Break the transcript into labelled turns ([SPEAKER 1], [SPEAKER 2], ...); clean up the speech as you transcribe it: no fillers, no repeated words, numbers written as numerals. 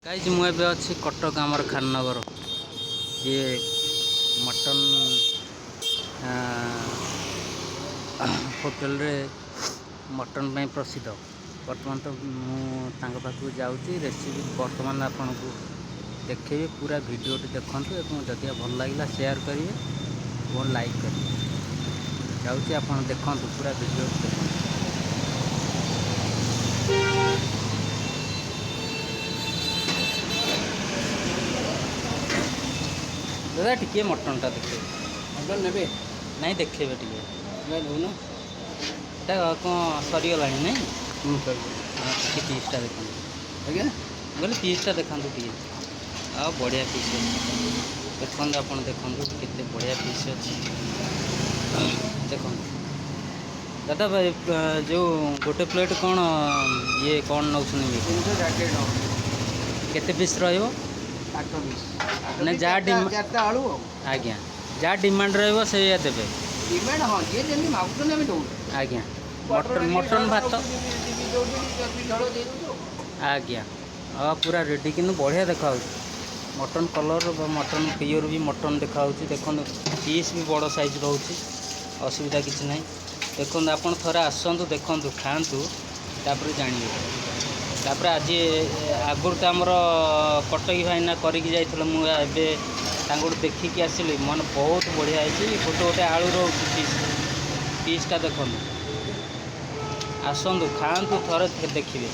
[SPEAKER 1] Guys, ମୁଁ ଏବେ ଅଛି କଟକ ଆମର ଖାନନଗର, ଯିଏ ମଟନ୍ ହୋଟେଲରେ ମଟନ୍ ପାଇଁ ପ୍ରସିଦ୍ଧ। ବର୍ତ୍ତମାନ ତ ମୁଁ ତାଙ୍କ ପାଖକୁ ଯାଉଛି। ରେସିପି ବର୍ତ୍ତମାନ ଆପଣଙ୍କୁ ଦେଖେଇବି। ପୁରା ଭିଡ଼ିଓଟି ଦେଖନ୍ତୁ ଏବଂ ଯଦି ଭଲ ଲାଗିଲା, ସେୟାର କରିବେ ଏବଂ ଲାଇକ୍ କରିବେ। ଯାଉଛି, ଆପଣ ଦେଖନ୍ତୁ, ପୁରା ଭିଡ଼ିଓଟି ଦେଖନ୍ତୁ। ଦାଦା, ଟିକିଏ ମଟନ୍ଟା ଦେଖେଇବେ।
[SPEAKER 2] ମଟନ୍ ନେବେ?
[SPEAKER 1] ନାଇଁ, ଦେଖେଇବେ ଟିକେ।
[SPEAKER 2] ଦେଉନ।
[SPEAKER 1] ଏଇଟା କ'ଣ ସରିଗଲାଣି ନାଇଁ?
[SPEAKER 2] ହୁଁ, ସରିଗଲା।
[SPEAKER 1] ହଁ, ଟିକେ ପିସ୍ଟା ଦେଖନ୍ତୁ।
[SPEAKER 2] ଆଜ୍ଞା?
[SPEAKER 1] ମୁଁ କହିଲି ପିସ୍ଟା ଦେଖାନ୍ତୁ ଟିକେ। ଆଉ ବଢ଼ିଆ ପିସ୍ ଅଛି, ଦେଖନ୍ତୁ। ଆପଣ ଦେଖନ୍ତୁ, କେତେ ବଢ଼ିଆ ପିସ୍ ଅଛି, ଦେଖନ୍ତୁ। ଦାଦା ଭାଇ, ଯେଉଁ ଗୋଟେ ପ୍ଲେଟ୍ କ'ଣ ଇଏ କ'ଣ ନେଉଛନ୍ତି ମିଲ୍?
[SPEAKER 2] 360 ଟଙ୍କା।
[SPEAKER 1] କେତେ ପିସ୍ ରହିବ?
[SPEAKER 2] 8 ପିସ୍।
[SPEAKER 1] ନା, ଯାହା
[SPEAKER 2] 4ଟା ଆଳୁ ଆଉ।
[SPEAKER 1] ଆଜ୍ଞା, ଯାହା ଡିମାଣ୍ଡ ରହିବ ସେଇଆ ଦେବେ?
[SPEAKER 2] ଡିମାଣ୍ଡ, ହଁ, ଯିଏ ଯେମିତି ମାଗୁଛନ୍ତି ଆମେ ଦେଉଛୁ।
[SPEAKER 1] ଆଜ୍ଞା, ମଟନ୍ ମଟନ୍ ଭାତ।
[SPEAKER 2] ଝୋଳ ଦେଇଦେଉଛୁ।
[SPEAKER 1] ଆଜ୍ଞା, ହଁ, ପୁରା ରେଡ଼ି। କିନ୍ତୁ ବଢ଼ିଆ ଦେଖାହେଉଛି ମଟନ୍ କଲର୍, ମଟନ୍ ପିଓର ବି ମଟନ୍ ଦେଖାହେଉଛି। ଦେଖନ୍ତୁ, ପିସ୍ ବି ବଡ଼ ସାଇଜ୍ ରହୁଛି, ଅସୁବିଧା କିଛି ନାହିଁ। ଦେଖନ୍ତୁ, ଆପଣ ଥରେ ଆସନ୍ତୁ, ଦେଖନ୍ତୁ, ଖାଆନ୍ତୁ, ତାପରେ ଜାଣିବେ। ତାପରେ ଆଜି ଆଗରୁ ତ ଆମର କଟକୀ ଭାଇନା କରିକି ଯାଇଥିଲେ, ମୁଁ ଏବେ ତାଙ୍କଠୁ ଦେଖିକି ଆସିଲି। ମାନେ ବହୁତ ବଢ଼ିଆ ହେଇଛି। ଗୋଟେ ଗୋଟେ ଆଳୁ ରହୁଛି ପିସ୍। ପିସ୍ଟା ଦେଖନ୍ତୁ। ଆସନ୍ତୁ, ଖାଆନ୍ତୁ ଥରେ, ଦେଖିବେ।